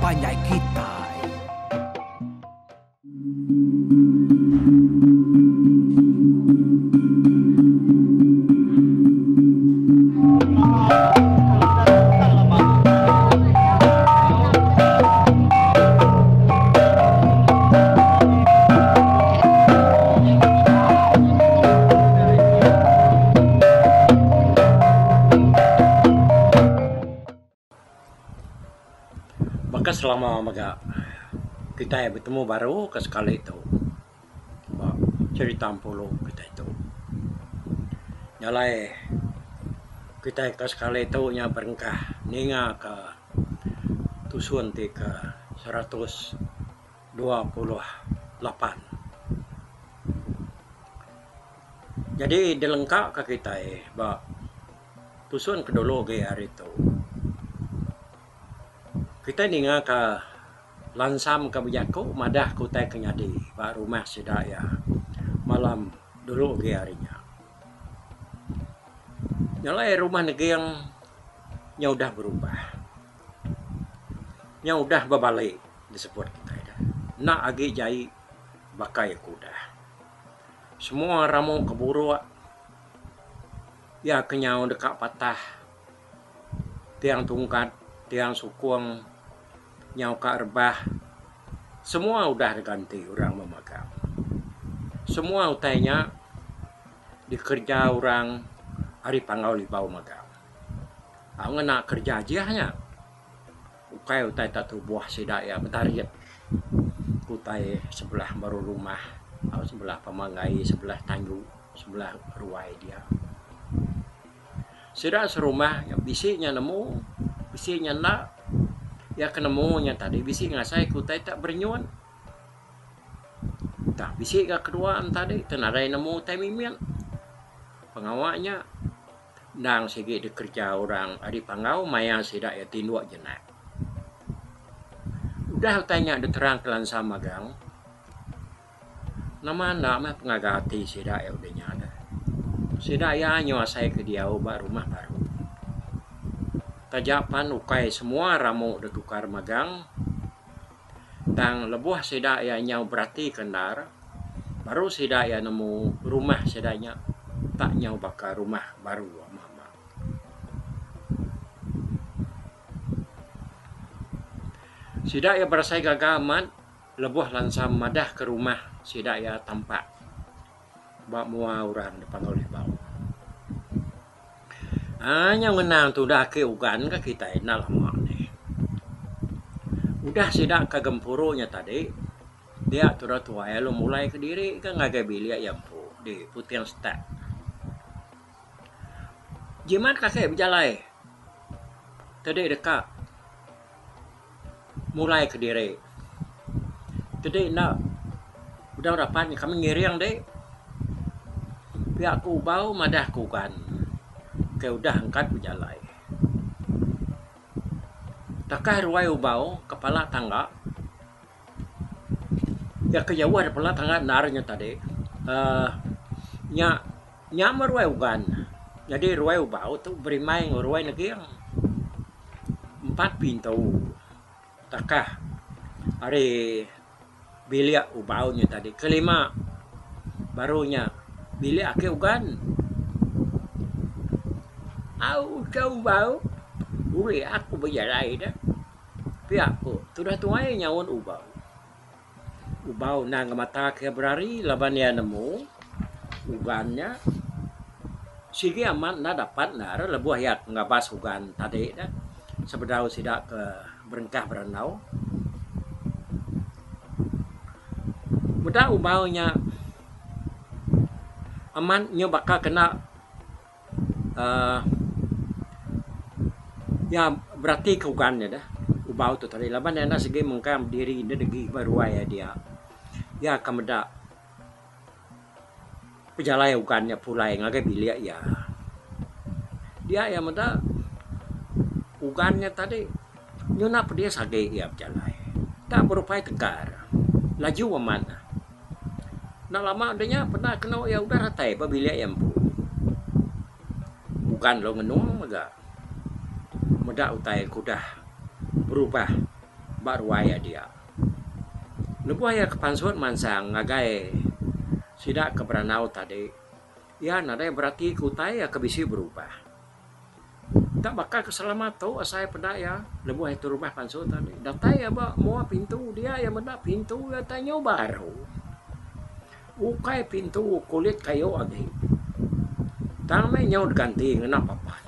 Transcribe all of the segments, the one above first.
panjai kitai. Baka selama mega kitai betemu baru ke sekali tu ba cherita Empulu kitai tu. Nya alai kitai ke sekali tu nya berengkah ninga ka tusun ti ke 128. Nyadi dilengka ka kitai ba tusun ke dulu agi hari tu. Kitai ninga ka lansam ka bejaku madah ka utai ke nyadi ba rumah sida iya malam dulu agi hari nya. Nya alai rumah neging nya udah berubah. Nya udah bebali disebut kitai dah. Enda agi jai baka iya ke udah. Semua ramu ke buruk iya ke nyau deka patah tiang tungkat, tiang sukung nyau ka rebah semua udah diganti orang memagang. Semua utai nya dikereja orang ari Panggau Libau mega. Au ngena kereja ajih nya. Ukai utai tak tubuh sida iya betarit utai sebelah baru rumah tau sebelah pemanggai sebelah tanju sebelah ruai dia. Sida serumah bisi nya nemu bisi nya enda iya ke nemu nya tadi bisi ngasai ke utai tak berenyut. Tak bisi ga kedua ne tadi te nadai nemu utai mimit. Pengawa nya. Endang sigi dikereja orang ari Panggau maya sida iya tinduk jenak. Udah utai nya diterang ke lansa magang, nama enda meh pengaga ati sida iya udah nya deh. Sida iya nyu asai ke diau ba rumah baru. Taja pan ukai semua ramu ditukar magang tang lebuh sida iya nyau beratika endar, Baru sida iya nemu rumah sida nya tak nyau baka rumah baru ama-ama. Sida iya berasai gaga amat lebuh lansam madahka rumah sida iya tampak ba mua orang da Panggau Libau. Aaa nyau ngenang tudah ake ugan ka kitai enda lama nih. Udah sida ka gempuru nya tadi. Dia tudah tuai lalu mulai kediri ke ngagai bilik iya empu di Puting Setak. Jimat kaki bejalai tadi deka mulai kediri. Tadi enda bedau rapat kami ngiring deh. Pia ku Ubau madah ku Ugan ke udah angkat bejalai. Takah ruai Ubau kepala tangga. Iya ke jauh ari pala tangga endar nya tadi uhh nya nya meh ruai ugan. Nyadi ruai ubau tu berimbai enggau ruai neging. Empat pintu takah ari bilik ubau nya tadi. Kelima baru nya bilik ake ugan. Au uchu ubau bulih aku bejalai deh. Pia ku tudah tuai nyaut Ubau. Ubau endang ngemata ke berari laban iya nemu ugan nya sigi amat enda dapat endar lebuh iya ngabas ugan tadi ne sebedau sida ke berengkah berandau. Meda Ubau nya amat nyu baka kena. uhh Iya beratika ugan nya deh ubau tu tadi laban iya enda sigi mengkang bediri enda degi ba ruai iya dia. Iya akan meda pejalai ugan nya pulai ngagai bilik iya. Dia iya meda ugan nya tadi nyuna pedis agi iya bejalai. Tak berupai tegar laju amat ne. Enda lama udah nya peda kenu iya udah datai ba bilik iya empu. Bukan lalu ngenung mega meda utai ke udah berubah ba. ba ruai iya dia. Lebuh iya ke pansut mansang ngagai sida ke berandau tadi, iya nadai beratika utai iya ke bisi berubah. Tak baka ke selama tu asai peda iya lebuh iya terubah pansut tadi. Datai iya ba mua pintu dia iya meda pintu iya tanyu baru. Ukai pintu kulit kayu agi. Tang meh nyau diganti ngena papan.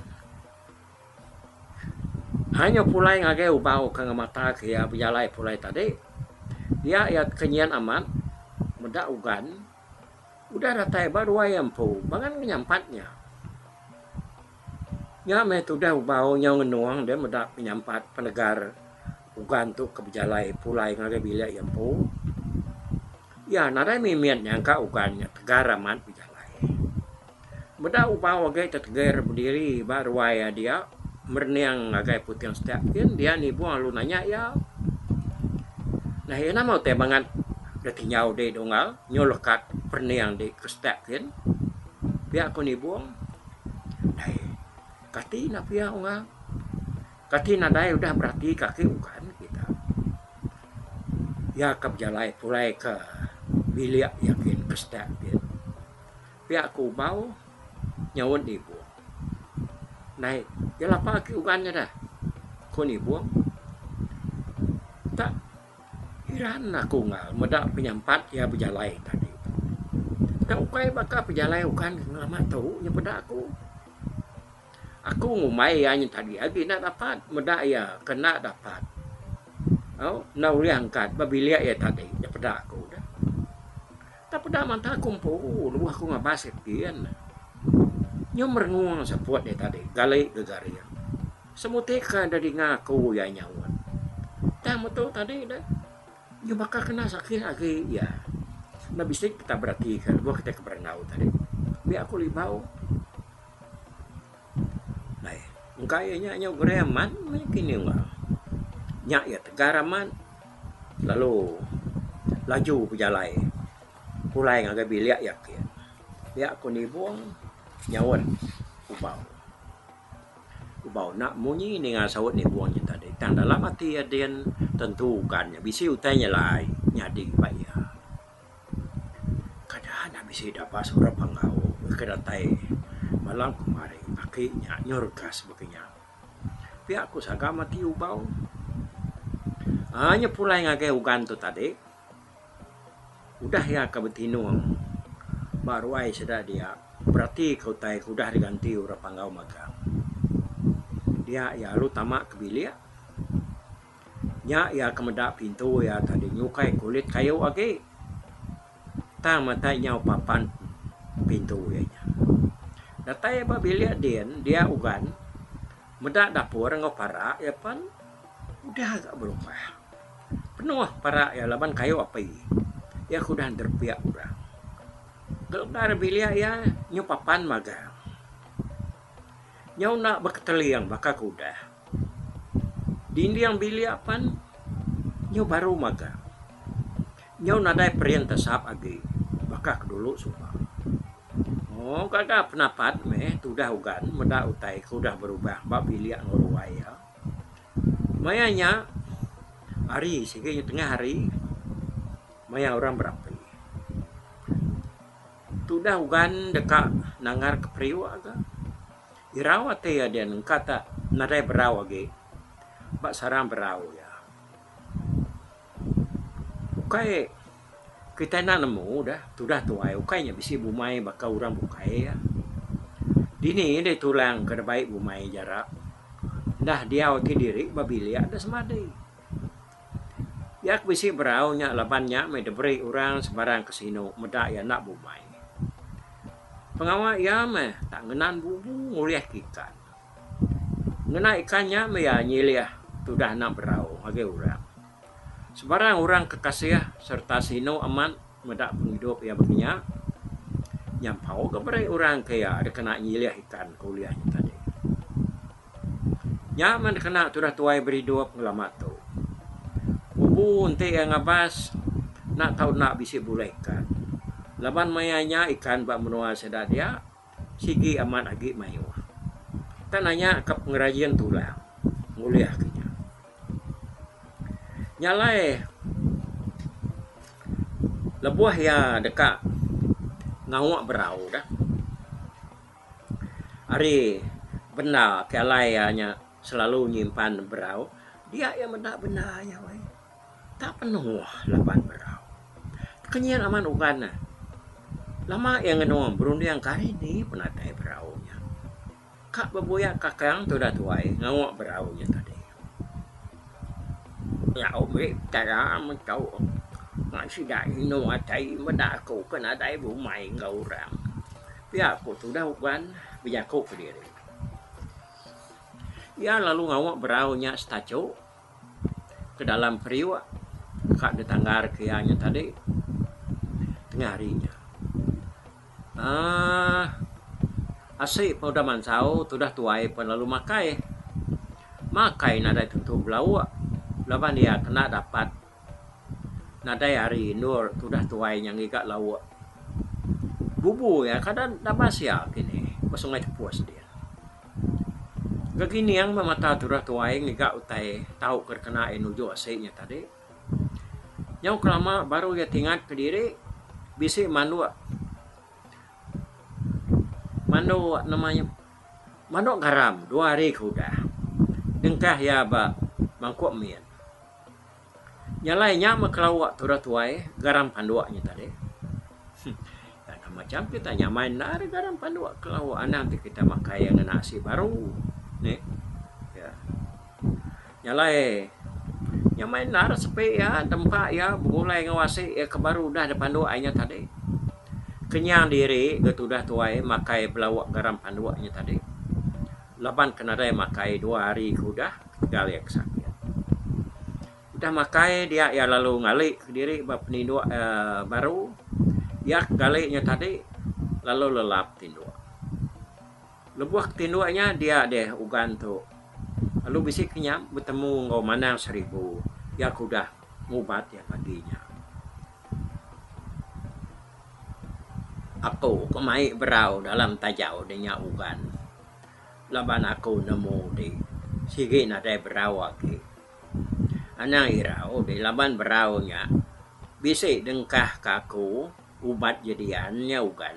Anyuh pulai ngagai ubau ke ngemata ke iya bejalai pulai tadi, dia iya tekenyin amat meda ugan udah datai ba ruai iya empu bangan ngenyampat nya. Nya meh tudah ubau nyau ngenung deh meda penyampat penegar ugan tu ke bejalai pulai ngagai bilik iya empu. Iya nadai mimit nyangka ugan nya tegar amat bejalai. Meda ubau agi teteger bediri ba ruai iya dia merening ngagai puting setak kin dia nibung lalu nanya iya. Nah iya nama utai bangat da tinjau di dunggal nyu lekat perening di ke setak kin pia ku nibung. Dai kati enda pia unggal kati nadai udah berati ka aki ugan kita. Iya ka bejalai pulai ke bilik iya kin ke setak kin. Pia ku Ubau nyaut Nibong. Ndai iya lapa agi ugan nya deh, ku Nibong. Tak iran aku enggau meda penyampat iya bejalai tadi. Tak ukai baka pejalai ugan ke ngelama tu nya peda aku. Aku ngumbai iya nya tadi agi enda dapat meda iya ke enda dapat. Au enda ulih angkat ba bilik iya tadi nya peda aku deh. Tak peda mata aku empu lebuh aku ngabas iya gin. Nyau merengung seput iya tadi gali gegaring. Semuti ka da dinga aku iya nyaut. Tang metu tadi deh nyau baka kena sakit agi iya. Enda bisi kita beratika lebuh kita ke berandau tadi. Biak aku libau. Ai engka iya nya nyau gerai amat meh kini wang. Nya iya tegar amat lalu laju bejalai pulai ngagai bilik iya ake. Pia ku nibung nyaut ubau. Ubau enda munyi ninga saut nibung nya tadi tang dalam ati iya din tentu ugan nya bisi utai nyelai nyadi ba iya. Kada enda bisi daba surup enggau ke datai malam kemari aki nya nyau regas baka nya. Pia ku sagam ati ubau. Aaa nya pulai ngagai ugan tu tadi udah iya ke betinung ba ruai sida dia berati ke utai ke udah diganti orang panggau magang. Dia iya lalu tama ke bilik. Nya iya ke meda pintu iya tadi nyukai kulit kayu agi. Tang matai nyau papan pintu iya nya. Datai ba bilik din dia ugan meda dapur enggau para iya pen udah ga berubah. Penuh para iya laban kayu api. Iya ke udah nerepik orang. Gelegar bilik iya nyu papan magang. Nyau enda beketeling baka ke udah. Dinding bilik pen nyau baru magang. Nyau nadai perin tesap agi baka ke dulu suba. Oh gaga penapat meh tudah ugan meda utai ke udah berubah ba bilik enggau ruai iya. Maya nya hari sigi nya tengah hari maya orang berapi. Tudah ugan deka nangar ke periuk ga. Irau ati iya dian engka ta nadai berau agi ba sarang berau iya. Ukai kitai enda nemu deh tudah tuai ukai nya bisi bumai baka orang bukai iya. Dini deh tulang ke dibai bumai jara enda diau ati diri ba bilik deh semadi. Iya ke bisi berau nya laban nya meh diberi orang sebarang ke sinu meda iya enda bumai. Pengawa iya meh tak ngenan bubu ngulih ke ikan. Ngena ikan nya meh iya nyilih tudah enda berau ngagai orang. Sebarang orang ke kasih sereta sinu amat meda pengidup iya baka nya, nyampau ga beri orang ke iya dikena nyilih ikan ke ulih nya tadi. Nya meh dikena tudah tuai beridup ngelama tu. Bubu enti iya ngabas enda tau enda bisi bulih ikan. Laban maya nya ikan ba menua sida dia sigi amat agi mayuh. Tang nanya ka pengerajin tulang ngulih ke nya. Nya alai lebuh iya deka ngawa berau dah ari benda ke alai iya nya selalu nyimpan berau dia iya meda benda iya weh. Tak penuh laban berau. Kenyit amat ugan ne. Lama iya ngenung berunding ke hari ni penatai berau nya. Ka bebuya kakang tudah tuai ngawa berau nya tadi. Nyau meri petara meto ngan sida inu atai meda aku ke nadai bumai enggau orang. Pia ku tudah ugan bejaku kediri. Iya lalu ngawa berau nya setachu ke dalam periuk ka ditanggar ke iya nya tadi tengah hari nya. Aaa asi pun udah mansau tudah tuai pun lalu makai. Makai nadai tentu belauk laban iya kena dapat nadai hari endur tudah tuai nya ngiga lauk. Bubu iya kada dabas iya kini ba Sungai Tepus din. Gegining meh mata tudah tuai ngiga utai tau ke kena iya nuju asi nya tadi. Nyau kelama baru iya tingat kediri bisi manduk manduk nama nya manduk garam dua hari ke udah dengkah iya ba mangkuk mit. Nya alai nya meh kelawa tudah tuai garam panduk nya tadi. Tang macam kita nyamai endar garam panduk kelawa anang ti kita makai iya ngena asi baru neh. Ya. Nya alai nyamai endar sepi iya tempa iya begulai enggau asi iya ke baru udah dipanduk ai nya tadi. Kenyang diri ga tudah tuai makai belawa garam panduk nya tadi. Laban ke nadai makai dua hari ke udah ketegal iya ke sakit. Udah makai dia iya lalu ngali kediri ba peninduk uhh baru. Iya ke gali nya tadi lalu lelap tinduk. Lebuh ke tinduk nya dia deh ugan tu lalu bisi ke nya betemu enggau Manang Seribu iya ke udah ngubat iya pagi nya. Aku ke mai berau dalam tajau de nya ugan laban aku nemu di sigi nadai berau agi. Anang irau deh laban berau nya bisi dengkah ka aku ubat jedian nya ugan.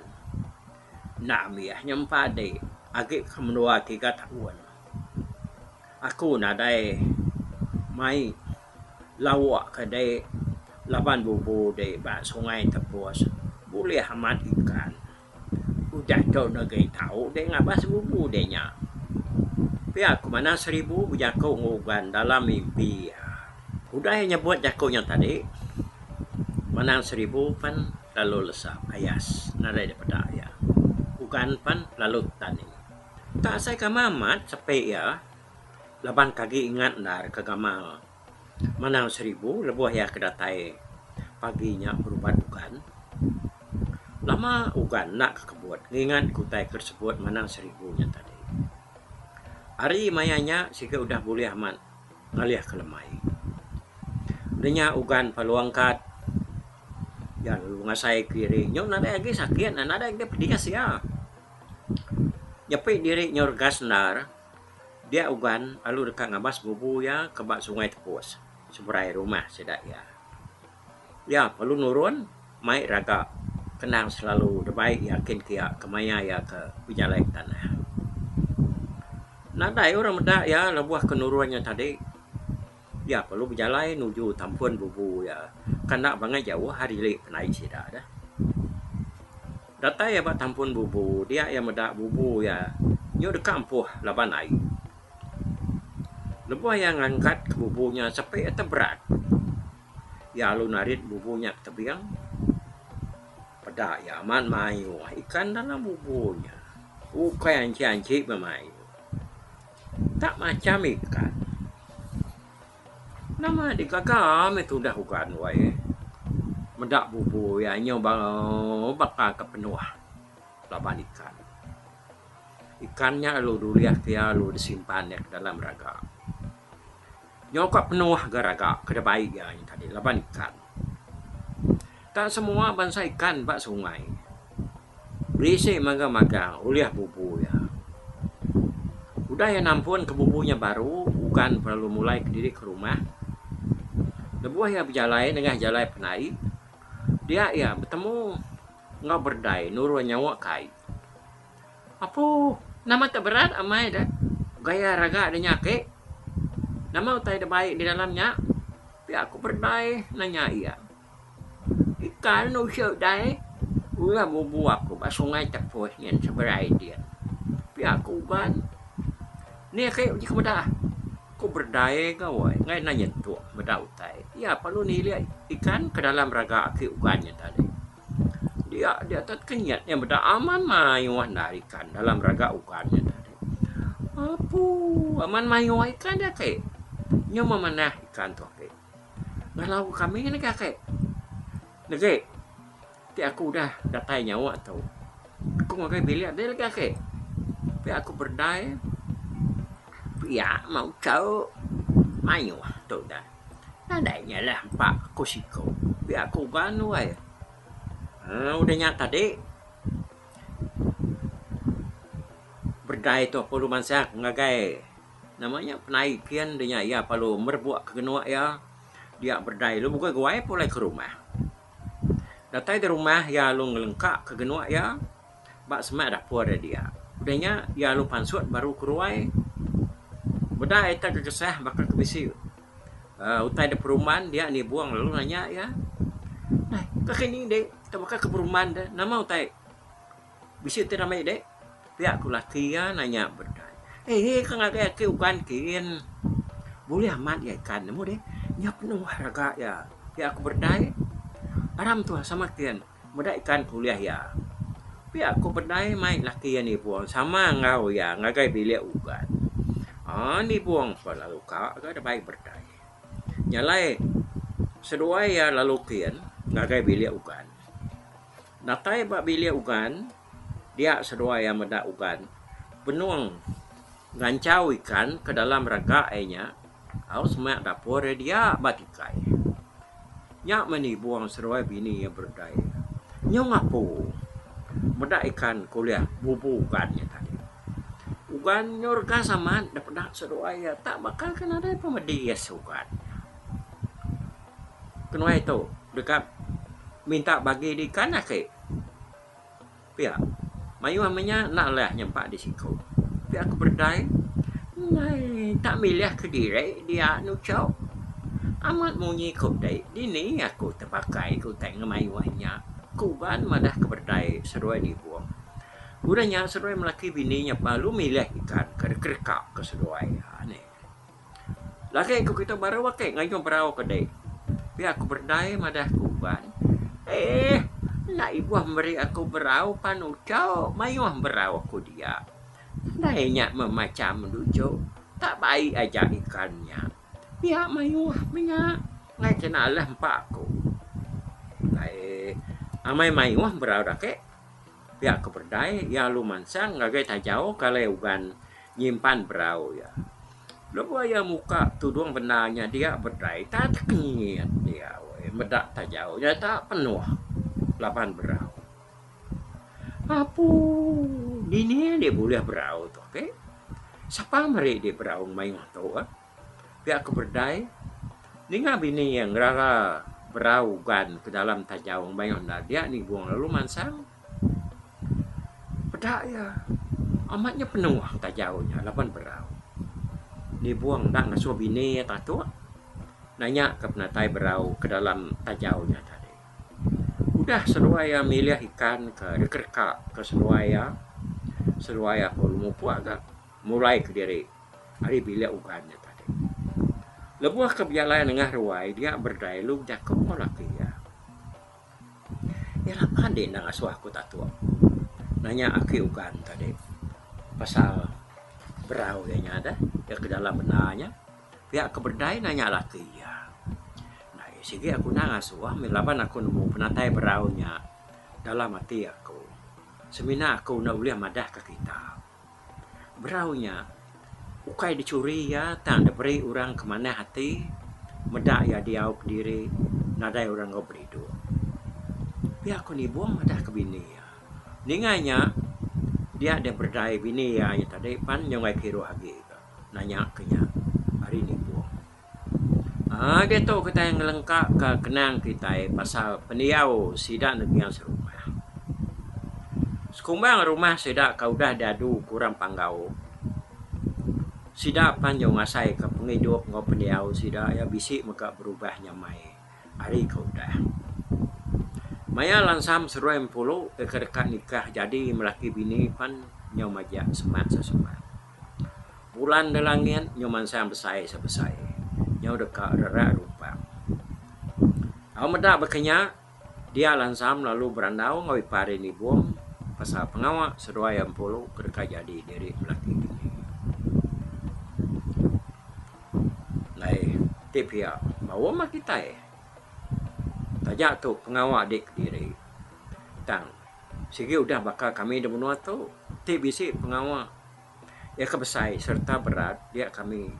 Enda ambih nyempa deh agi ke menua tiga taun. Aku nadai mai lawa ke deh laban bubu deh ba sungai Tepus bulih amat ikan. Udah tu negeri tau deh ngabas bubu deh nya. Pia ku Manang Seribu bejaku enggau Ugan dalam mimpi iya. Udah iya nyebut jaku nya tadi, Manang Seribu pen lalu lesap ayas nadai dipeda iya. Ugan pen lalu tani. Tak asai ke amat sepi iya laban ke agi ingat endar ke gamal. Manang Seribu lebuh iya ke datai pagi nya berubat ugan. Lama ugan enda ke kebut ngingat ke utai ke disebut Manang Seribu nya tadi. Ari maya nya siga udah bulih amat ngalih ke lemai. Udah nya ugan perlu angkat iya lalu ngasai kediri nyau nadai agi sakit nadai agi pedis iya. Nyepi diri nyau regas endar. Dia Ugan lalu deka ngabas bubu iya ke ba Sungai Tepus seberai rumah sida iya. Iya perlu nurun mai raga kenang selalu debai iya kin kiya ke maya iya ke bejalai ke tanah. Nadai orang meda iya lebuh ke nurun nya tadi. Iya perlu bejalai nuju tampun bubu iya ke enda bangat jauh ari ili penai sida deh. Datai iya ba tampun bubu dia iya meda bubu iya nyu deka ampuh laban ai. Lebuh iya ngangkat ke bubu nya sepi iya teberat. Iya lalu narit bubu nya ke tebing peda iya amat mayuh ikan dalam bubu nya. Ukai anchi-anchi bemai. Tak macam ikan. Nama digaga meh tudah ugan wai. Meda bubu iya nyau baka ke penuh laban ikan. Ikan nya lalu dulih ke iya lalu disimpan iya ke dalam raga. Nyau ka penuh ga raga ke dibai iya nya tadi laban ikan. Tak semua bansa ikan ba sungai. Bisi magang-magang ulih bubu iya. Udah iya nampun ke bubu nya baru, Ugan lalu mulai kediri ke rumah. Lebuh iya bejalai nengah jalai penai, dia iya betemu enggau berdai nurun nyawa ke ai. Apu, nama te berat amai deh gaya raga de nya ake. Nama utai de bai di dalam nya? Pia ku berdai nanya iya. Ikan usuk dai ulah bubu aku ba sungai Tepus nyin seberai din. Pia ku Uban. Ni ake uji ke meda. Ku berdai ga wai enggai enda nyentuk meda utai. Iya perlu nilik ikan ke dalam raga ake Uban nya tadi. Dia dia tekenyit iya meda aman mayuh enda ikan dalam raga ugan nya tadi. Apu aman mayuh ikan dia ake. Nyau meh manah ikan tu ake. Ngalau kami ne ake. Negi ti aku udah datai nyawa tu. Aku ngagai bilik deh lagi ake. Pia aku berdai pia meh uchu mayuh tu dah. Nadai nyalah empa aku siku pia ku uban weh. Aaa udah nya tadi berdai tu perlu mansang ngagai nama nya penai kin da nya iya perlu merebuk ke genuk iya dia berdai lalu bukai guai pulai ke rumah. Datai da rumah iya lalu ngelengka ke genuk iya ba semak dapur iya dia. Udah nya iya lalu pansut baru ke ruai meda ita kegesah baka ke bisi. uhh utai da peruman dia nibung lalu nanya iya. Nai ka kini dik tauka ke peruman de nama utai bisi utai rami dik pia ku laki iya nanya berdai. Eii ka ngagai ati uban kin bulih amat iya ikan nemu deh nya penuh raga iya pia ku berdai. Aram tuah sama kin. Meda ikan ke ulih iya. Pia ku Bendai mai laki iya nibung sama enggau iya ngagai bilik ugan. Aaa nibung pa lalu ka ga dibai Bendai. Nya alai seduai iya lalu kin ngagai bilik ugan. Datai ba bilik ugan dia seduai iya meda ugan benung nganchau ikan ke dalam rega iya nya. Au semak dapur iya dia ba tikai. Nya meh nibung seduai bini iya beredai. Nyau ngapu meda ikan ke ulih bubu ugan nya tadi. Ugan nyau regas amat da peda seduai iya tak baka ke nadai pemedis ugan nya. Kenuai tu deka minta bagi di ikan ake. Pia. Mayuh meh nya enda alah nyempa di siku. Pia ku berdai. Enggai tak milih kediri dia nuchok. Amat munyi ku dei dini aku tepakai ku utai ngemayuh nya, ku Uban madah ke berdai seduai nibung. Udah nya seduai melaki bini nya balu milih ikan ke dikereka ke seduai iya nih. Lagi ku kita baru ake ngayuh berau ke dek. Pia ku berdai madah ku uban. Eeh enda ibuh meri aku berau pan uchu mayuh berau aku dia. Ndai nya memacham duchu tak bai aja ikan nya. Pia mayuh meh nya ngai kena alah empa aku. Ndai amai mayuh berau ake. Pia ku berdai iya lalu mansang ngagai tajau ke alai ugan nyimpan berau iya. Lebuh iya muka tudung benda nya dia berdai tak tekenyit dia weh meda tajau nya tak penuh laban berau. Apu dini deh bulih berau tu ake. Sapa meri deh berau mayuh tu ah. Pia ku berdai ninga bini iya ngerara berau ugan ke dalam tajau mayuh enda dia nibung lalu mansang. Peda iya amat nya penuh tajau nya laban berau. Nibung enda ngasuh bini iya tatuk nanya ka penatai berau ke dalam tajau nya tadi. Udah seduai iya milih ikan ke dikereka ke seduai iya, seduai iya pun mupuk ga mulai kediri. Ari bilik ugan nya tadi. Lebuh ke bejalai nengah ruai dia berdai lu bejaku enggau laki iya. Iya lapa andi enda ngasuh aku tatuk nanya aki ugan tadi pasal berau iya nya deh iya ke dalam benda nya. Pia ke berdai nanya laki iya. Ndai sigi aku enda ngasuh mih laban aku nemu penatai berau nya dalam ati aku. Semina aku enda ulih madahka kita. Berau nya ukai dichuri iya tang diberi orang ke manah ati meda iya diau kediri nadai orang enggau beridup. Pia ku Nibong madah ke bini iya. Ninga nya dia deh berdai bini iya nya tadi pan nyau enggai kiruh agi ga nanya ke nya ari Nibong. Aaa diatu kitai ngelengkaka kenang kitai pasal pendiau sida Neging serumah. Sekumbang rumah sida ke udah diadu ke orang Panggau, sida pan nyau ngasaika pengidup enggau pendiau sida iya bisi mega berubah nyamai ari ke udah. Maya Lansam seruai Empulu ke deka nikah jadi melaki bini pan nyau majak semak sesemak. Bulan da langit nyau mansang besai sebesai nyau deka rerak rumpang. Au meda baka nya dia Lansam lalu berandau enggau ipar iya Nibong pasal pengawa seduai iya empulu ke deka jadi diri belaki bini. Ndai ti pia baum mah kitai taja tu pengawa di kediri tang sigi udah baka kami da menua tu ti bisi pengawa. Iya ke besai sereta berat dia kami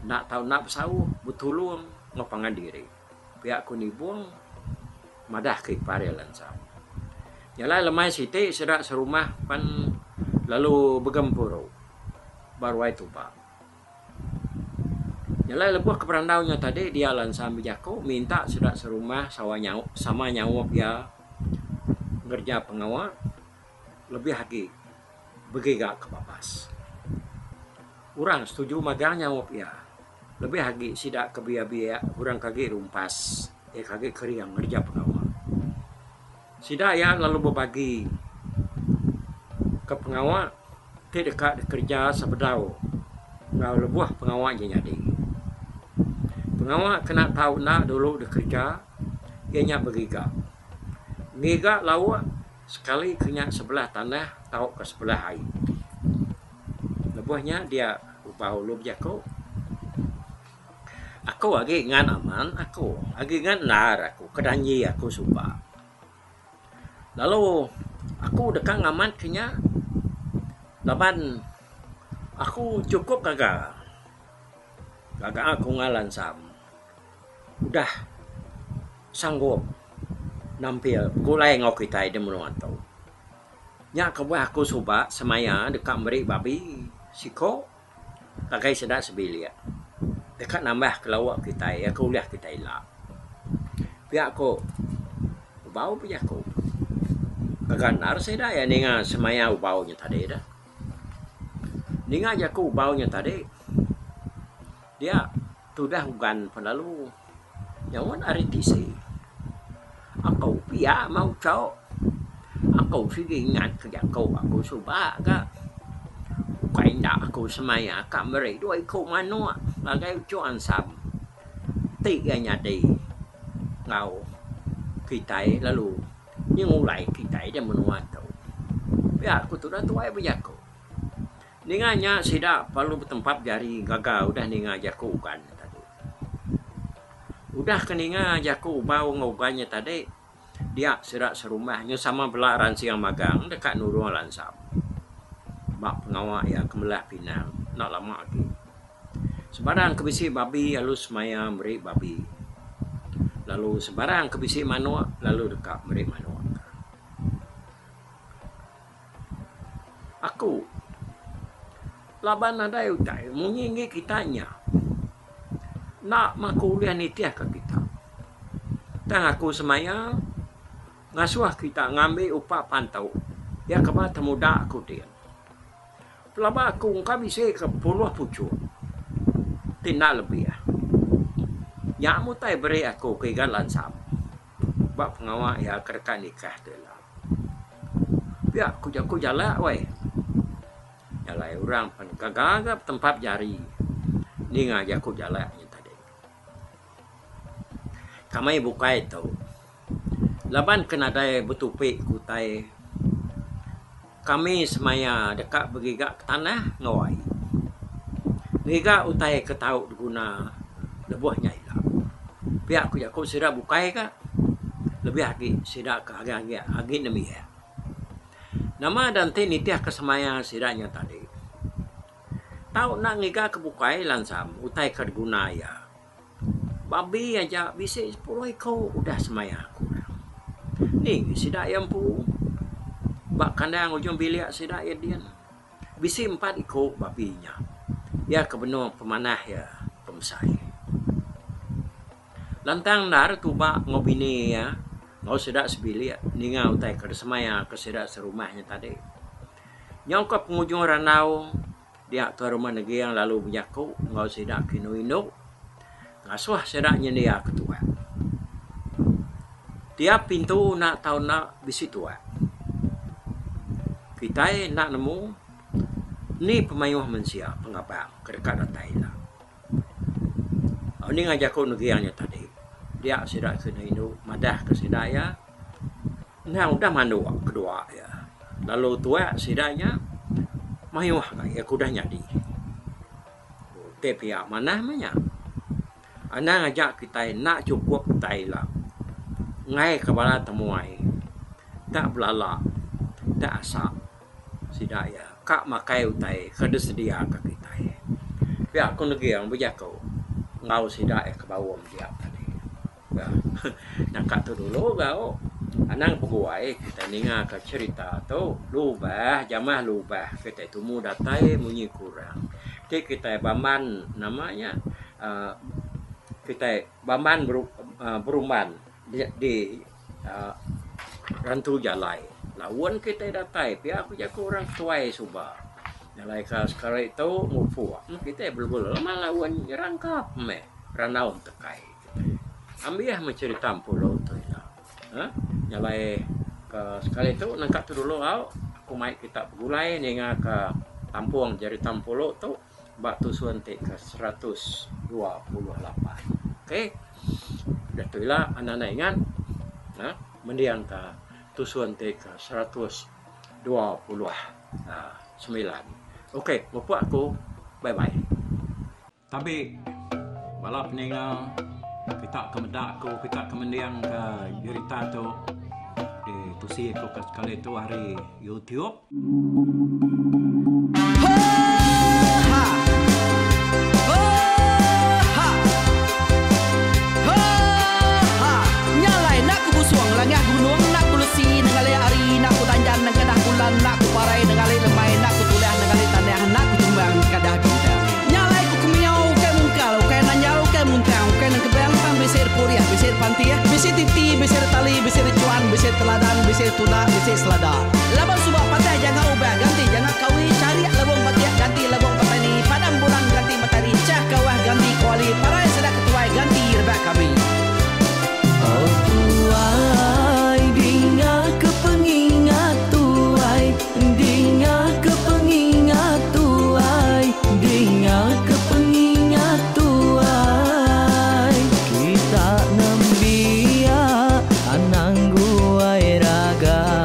enda tau enda besauh betulung enggau pangan diri pia ku Nibong madah ke ipar iya Lansam. Nya alai lemai siti sida serumah pan lalu begempuru ba ruai tuba. Nya alai lebuh ke berandau nya tadi dia Lansam bejaku minta sida serumah sawa nyaup sama nyaup iya ngereja pengawa lebih agi. Begiga ke babas. Orang setuju magang nyaup iya. Lebih agi sida ke biak-biak orang ke agi rumpas iya ke agi kering ngereja pengawa. Sida iya lalu bebagi ke pengawa ti deka dikereja sebedau enggau lebuh pengawa nya nyadi. Pengawa kena tau enda dulu dikereja iya nya begiga. Ngiga lauk sekali ke nya sebelah tanah tauka sebelah ai. Lebuh nya dia ubah ulu bejaku, Aku agi ngan aman aku, agi ngan endar aku ke danji aku suba. Lalu aku deka ngamat ke nya laban aku chukup gaga. Gaga aku ngan lansam udah. Sanggup nampil begulai enggau kitai di menua tu. Nya kebuah aku suba semaya deka meri babi siko ngagai sida sebilik deka nambah ke lauk kitai ke ulih kitai ila. Pia ku Ubau bejaku. Gaga endar sida iya ninga semaya Ubau nya tadi dah. Ninga jaku Ubau nya tadi dia tudah ugan pelalu. Nyaut ari tisi. Aku pia meh ucho. Aku sigi ingat ke jaku aku suba ga. Ukai enda aku semaya ka meri dua iku manuk ngagai ucho ansam. Ti iya nyadi enggau kitai lalu nyengulai kitai da menua tu. Pia ku tudah tuai bejaku. Ninga nya sida perlu betempap jari gaga udah ninga jaku ugan nya tadi. Udah ke ninga jaku ubau enggau ugan nya tadi, dia sida serumah nya sama bela ransing magang deka nulung lansam ba pengawa iya ke melah pinang enda lama agi. Sebarang ke bisi babi lalu semaya meri babi lalu sebarang ke bisi manuk lalu deka meri manuk. Aku laban nadai utai munyi enggi kita nya enda meh aku ulih nitihka kita. Tang aku semaya ngasuh kita ngambi upa pantu iya ke ba temuda aku din. Pelaba aku engka bisi ke puluh puchuk ti enda lebih. Nya meh utai beri aku ke Igan Lansam ba pengawa iya ke deka nikah tu ila. Pia ku jaku jalak weh. Jalai orang pan gaga ga betempap jari ninga jaku jalak nya tadi. Kamai bukai tu laban ke nadai betupi ke utai kami semaya deka begiga ke tanah enggau ai. Ngiga utai ke tau diguna lebuh nya ila. Pia ku jaku sida bukai ka. Lebih agi sida ke agi agi agi nembiak. Nama da enti nitihka semaya sida nya tadi. Tau enda ngiga ke bukai lansam utai ke diguna iya. Babi aja bisi sepuluh iku udah semaya ku orang. Ni sida iya empu ba kandang ujung bilik sida iya din. Bisi empat iku babi nya. Iya ke benung pemanah iya pemesai. Lantang endar tuba enggau bini iya enggau sida sebilik ninga utai ke disemaya ke sida serumah nya tadi. Nyau ka pengujung randau dia Tuai Rumah Neging lalu bejaku enggau sida ke indu-indu ngasuh sida nyendia ke tuak. Tiap pintu enda tau enda bisi tuak. Kitai enda nemu ni pemayuh mensia pengabang ke deka datai ila. Ninga jaku Neging nya tadi dia sida ke indu madah ke sida iya endang udah manduk kedua iya lalu tuak sida nya mayuh ga iya ke udah nyadi. Ti pia manah meh nya. Anang aja kitai enda chukup utai ila enggai ke bala temuai tak belala tak asa sida iya ka makai utai ke disediaka kitai. Pia ku Neging bejaku enggau sida iya ke baum dia tadi. Naka tu dulu gau anang beguai kitai ninga ka cherita tu lubah jamah lubah kitai tumu datai munyi kurang. Ti kitai bamban nama nya uhh kitai bamban berumban di uhh rantu jalai laun kitai datai pia ku jaku orang tuai suba. Jalai ka sekali tu mupuk kitai belu-belu laun nyerangkap meh randau tekai. Ambih meh cherita empulo tu ila. Uhh jalai ke sekali tu nangka tu dulu au aku mai kita begulai ninga ka tampung jerita empulo tu ba tusun ti ke 128. Okey. Udah tu ila anda enda ingat uhh mending ka tusun ti ke 129. Okey mupuk aku bye bye. Tabi bala peninga kita ke meda aku kita ke mending ka jerita tu ditusi aku ke sekali tu ari YouTube. Nya alai ku kemiau ukai mungkal, ukai nanjal, ukai muntang, ukai nengkebang tang bisi repurih, bisi repantih, bisi titi, bisi retali, bisi rechuan, bisi teladan, bisi tunda, bisi selada. Laban suba patah janga ubah ganti janga kawi, charik lebung batik ganti lebung petani, padam bulan ganti matari, chah kawah ganti kuali, parai sida ketuai ganti rebak kami. Oh tuai dinga ke pengingat tuai Dinga ke pengingat tuai Dinga ke pengingat tuai Kita nembiak anang guai raga.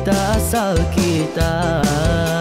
Adat asal kitai.